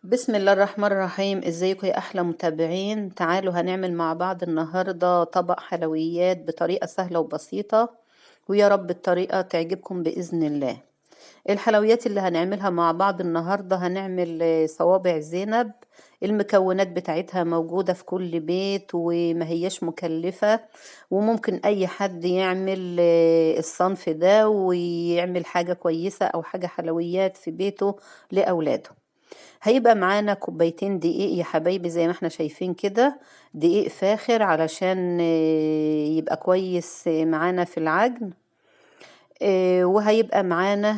بسم الله الرحمن الرحيم. ازيكم يا احلى متابعين؟ تعالوا هنعمل مع بعض النهارده طبق حلويات بطريقة سهلة وبسيطة، ويا رب الطريقة تعجبكم باذن الله. الحلويات اللي هنعملها مع بعض النهارده هنعمل صوابع زينب. المكونات بتاعتها موجودة في كل بيت وما هياش مكلفة، وممكن اي حد يعمل الصنف ده ويعمل حاجة كويسة او حاجة حلويات في بيته لاولاده. هيبقى معانا كوبايتين دقيق يا حبايبي زي ما احنا شايفين كده، دقيق فاخر علشان يبقى كويس معانا في العجن. وهيبقى معانا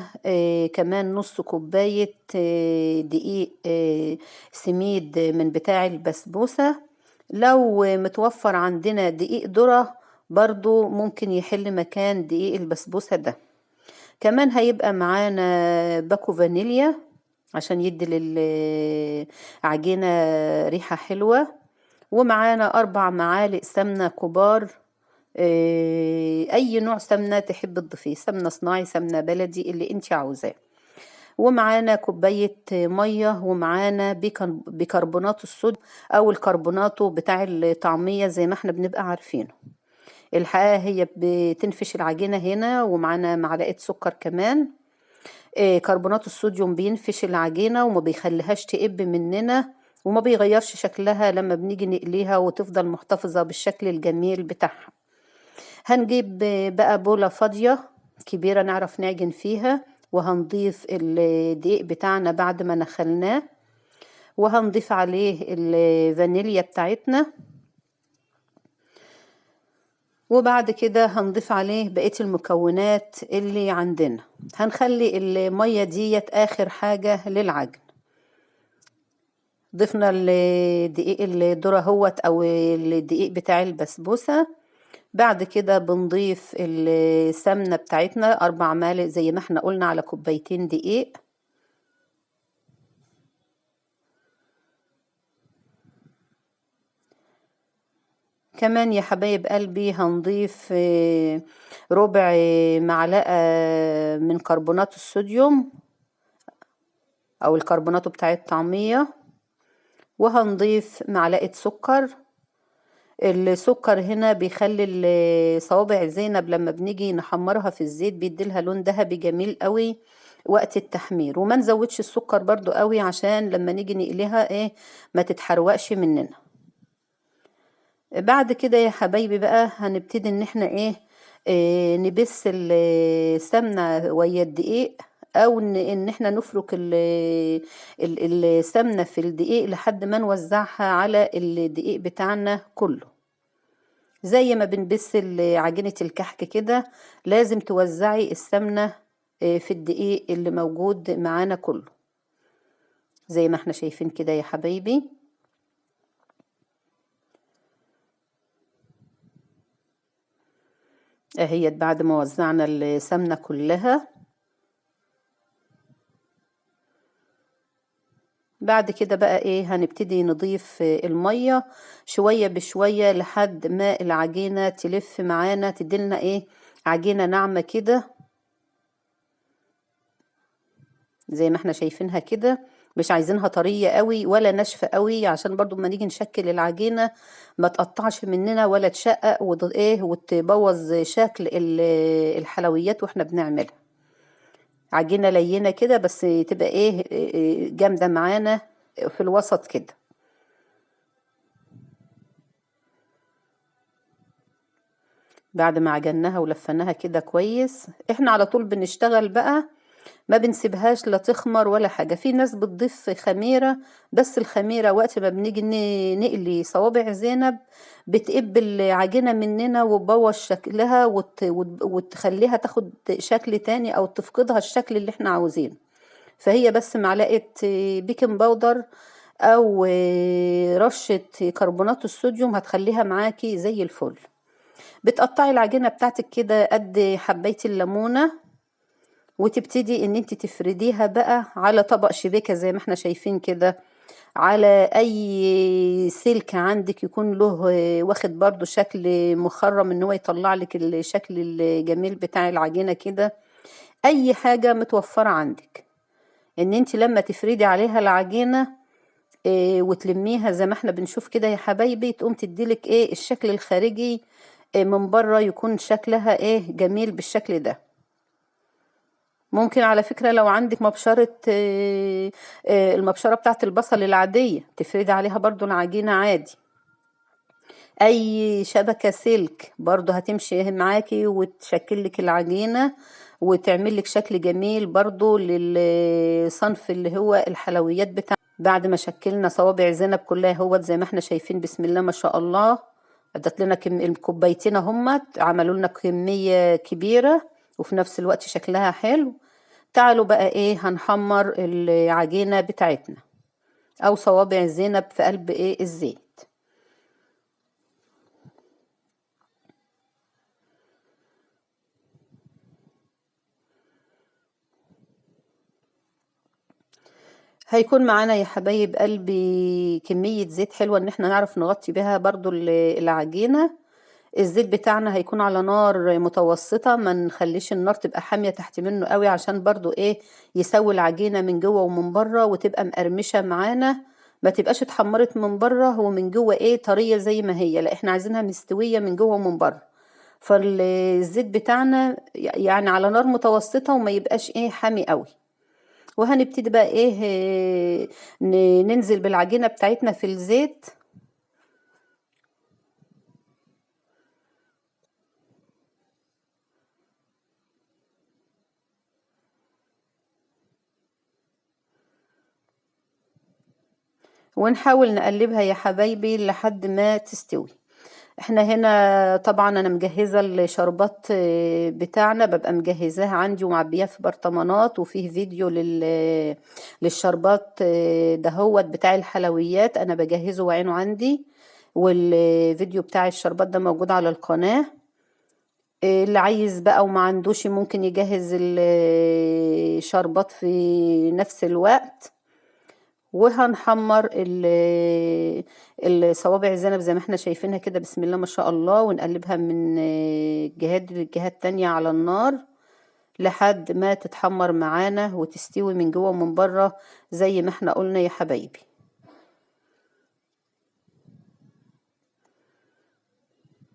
كمان نص كوباية دقيق سميد من بتاع البسبوسة. لو متوفر عندنا دقيق ذرة برضو ممكن يحل مكان دقيق البسبوسة ده. كمان هيبقى معانا باكو فانيليا عشان يدي للعجينة ريحة حلوة، ومعانا 4 معالق سمنة كبار. اي نوع سمنة تحب تضيفيه، سمنة صناعي سمنة بلدي اللي انت عاوزاه. ومعانا كوباية مية، ومعانا بيكربونات الصوديوم او الكربوناتو بتاع الطعمية زي ما احنا بنبقى عارفينه. الحقيقة هي بتنفش العجينة هنا. ومعانا معلقة سكر كمان. كربونات الصوديوم بينفش العجينة وما بيخليهاش تقب مننا، وما بيغيرش شكلها لما بنيجي نقليها، وتفضل محتفظة بالشكل الجميل بتاعها. هنجيب بقى بولة فاضية كبيرة نعرف نعجن فيها، وهنضيف الدقيق بتاعنا بعد ما نخلناه، وهنضيف عليه الفانيليا بتاعتنا، وبعد كده هنضيف عليه بقية المكونات اللي عندنا. هنخلي المية ديت آخر حاجة للعجن. ضفنا الدقيق الذرة هوت أو الدقيق بتاع البسبوسة. بعد كده بنضيف السمنة بتاعتنا 4 معالق زي ما احنا قلنا على كوبايتين دقيق. كمان يا حبايب قلبي هنضيف ربع معلقة من كربونات الصوديوم أو الكربوناتو بتاع الطعمية، وهنضيف معلقة سكر. السكر هنا بيخلي صوابع زينب لما بنيجي نحمرها في الزيت بيديلها لون ذهبي جميل قوي وقت التحمير. وما نزودش السكر برضو قوي عشان لما نيجي نقليها ما تتحرقش مننا. بعد كده يا حبايبي بقى هنبتدي ان احنا نبس السمنة ويا الدقيق، او ان احنا نفرك السمنة في الدقيق لحد ما نوزعها على الدقيق بتاعنا كله. زي ما بنبس عجينة الكحك كده لازم توزعي السمنة في الدقيق اللي موجود معانا كله زي ما احنا شايفين كده يا حبايبي. اهيت بعد ما وزعنا السمنة كلها. بعد كده بقى هنبتدي نضيف المية شوية بشوية لحد ما العجينة تلف معانا، تديلنا عجينة ناعمة كده زي ما احنا شايفينها كده. مش عايزينها طرية قوي ولا ناشفة قوي عشان برضو ما نيجي نشكل العجينة ما تقطعش مننا ولا تشقق وتبوظ شكل الحلويات واحنا بنعملها. عجينة لينة كده بس تبقى جامدة معانا في الوسط كده. بعد ما عجناها ولفناها كده كويس احنا على طول بنشتغل بقى، ما بنسيبهاش لا تخمر ولا حاجة. في ناس بتضيف خميرة، بس الخميرة وقت ما بنيجي نقلي صوابع زينب بتقب العجينة مننا وتبوظ شكلها وتخليها تاخد شكل تاني او تفقدها الشكل اللي احنا عاوزينه. فهي بس معلقة بيكنج باودر او رشة كربونات الصوديوم هتخليها معاكي زي الفل. بتقطعي العجينة بتاعتك كده قد حباية الليمونة، وتبتدي ان انت تفرديها بقى على طبق شبيكة زي ما احنا شايفين كده، على اي سلك عندك يكون له واخد برضو شكل مخرم ان هو يطلع لك الشكل الجميل بتاع العجينة كده. اي حاجة متوفرة عندك ان انت لما تفردي عليها العجينة وتلميها زي ما احنا بنشوف كده يا حبايبي، تقوم تديلك ايه الشكل الخارجي من بره، يكون شكلها ايه جميل بالشكل ده. ممكن على فكرة لو عندك مبشرة، المبشرة بتاعت البصل العادية تفردي عليها برضو العجينة عادي. اي شبكة سلك برضو هتمشي معاكي وتشكل لك العجينة وتعمل لك شكل جميل برضو للصنف اللي هو الحلويات بتاع. بعد ما شكلنا صوابع زينب كلها اهوت زي ما احنا شايفين بسم الله ما شاء الله، ادت لنا الكوبايتين اهمت، عملوا لنا كمية كبيرة وفي نفس الوقت شكلها حلو. تعالوا بقى ايه هنحمر العجينة بتاعتنا او صوابع زينب في قلب ايه الزيت. هيكون معانا يا حبايب قلبي كمية زيت حلوة ان احنا نعرف نغطي بها برضو العجينة. الزيت بتاعنا هيكون على نار متوسطة، ما نخليش النار تبقى حامية تحت منه قوي، عشان برضو ايه يسوي العجينة من جوه ومن بره وتبقى مقرمشة معانا، ما تبقاش اتحمرت من بره ومن جوه ايه طرية زي ما هي، لا احنا عايزينها مستوية من جوه ومن بره. فالزيت بتاعنا يعني على نار متوسطة وما يبقاش ايه حامي قوي. وهنبتدي بقى ايه ننزل بالعجينة بتاعتنا في الزيت. ونحاول نقلبها يا حبايبي لحد ما تستوي. احنا هنا طبعا انا مجهزة الشربات بتاعنا، ببقى مجهزاها عندي ومعبياها في برطمانات، وفيه فيديو للشربات دهوت بتاع الحلويات انا بجهزه وعينه عندي، والفيديو بتاع الشربات ده موجود على القناة. اللي عايز بقى وما عندوش ممكن يجهز الشربات في نفس الوقت. وهنحمر الصوابع الزينب زي ما احنا شايفينها كده بسم الله ما شاء الله، ونقلبها من جهات للجهات التانية على النار لحد ما تتحمر معانا وتستوي من جوه ومن بره زي ما احنا قلنا يا حبايبي.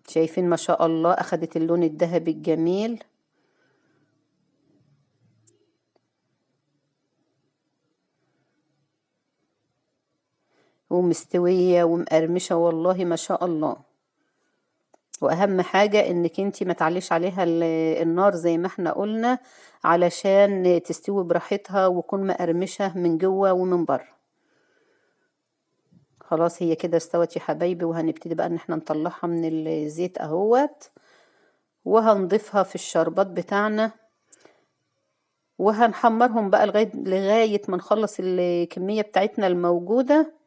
شايفين ما شاء الله اخدت اللون الذهبي الجميل. ومستوية ومقرمشة والله ما شاء الله. واهم حاجة انك انتي ما تعليش عليها النار زي ما احنا قلنا، علشان تستوي براحتها وتكون مقرمشة من جوه ومن بره. خلاص هي كده استوت يا حبايبي، وهنبتدي بقى ان احنا نطلعها من الزيت اهوت، وهنضيفها في الشربات بتاعنا، وهنحمرهم بقى لغاية ما نخلص الكمية بتاعتنا الموجودة.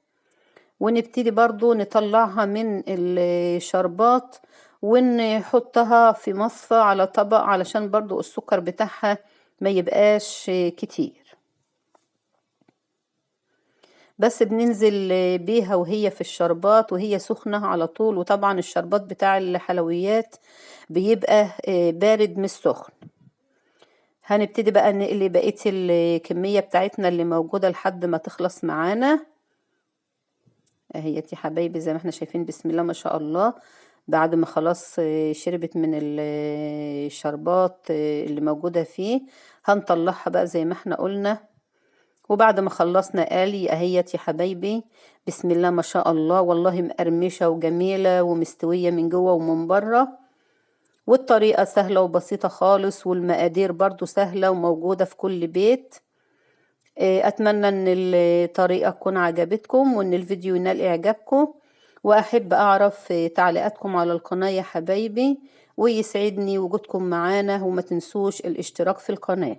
ونبتدي برضو نطلعها من الشربات ونحطها في مصفى على طبق، علشان برضو السكر بتاعها ما يبقاش كتير. بس بننزل بيها وهي في الشربات وهي سخنة على طول، وطبعا الشربات بتاع الحلويات بيبقى بارد مش سخن. هنبتدي بقى نقلي بقية الكمية بتاعتنا اللي موجودة لحد ما تخلص معانا. اهي يا حبايبي زي ما احنا شايفين بسم الله ما شاء الله، بعد ما خلاص شربت من الشربات اللي موجودة فيه هنطلعها بقى زي ما احنا قلنا. وبعد ما خلصنا قالي اهيت يا حبايبي بسم الله ما شاء الله، والله مقرمشة وجميلة ومستوية من جوه ومن بره، والطريقة سهلة وبسيطة خالص، والمقادير برضو سهلة وموجودة في كل بيت. اتمنى ان الطريقة تكون عجبتكم وان الفيديو ينال اعجابكم، واحب اعرف تعليقاتكم على القناة يا حبايبي، ويسعدني وجودكم معانا، وما تنسوش الاشتراك في القناة.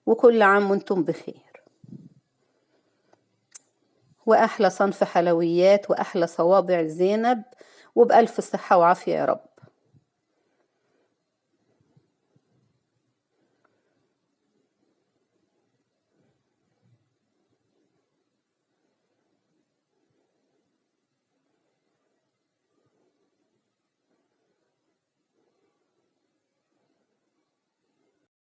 وكل عام وانتم بخير، واحلى صنف حلويات واحلى صوابع زينب، وبألف صحة وعافية يا رب.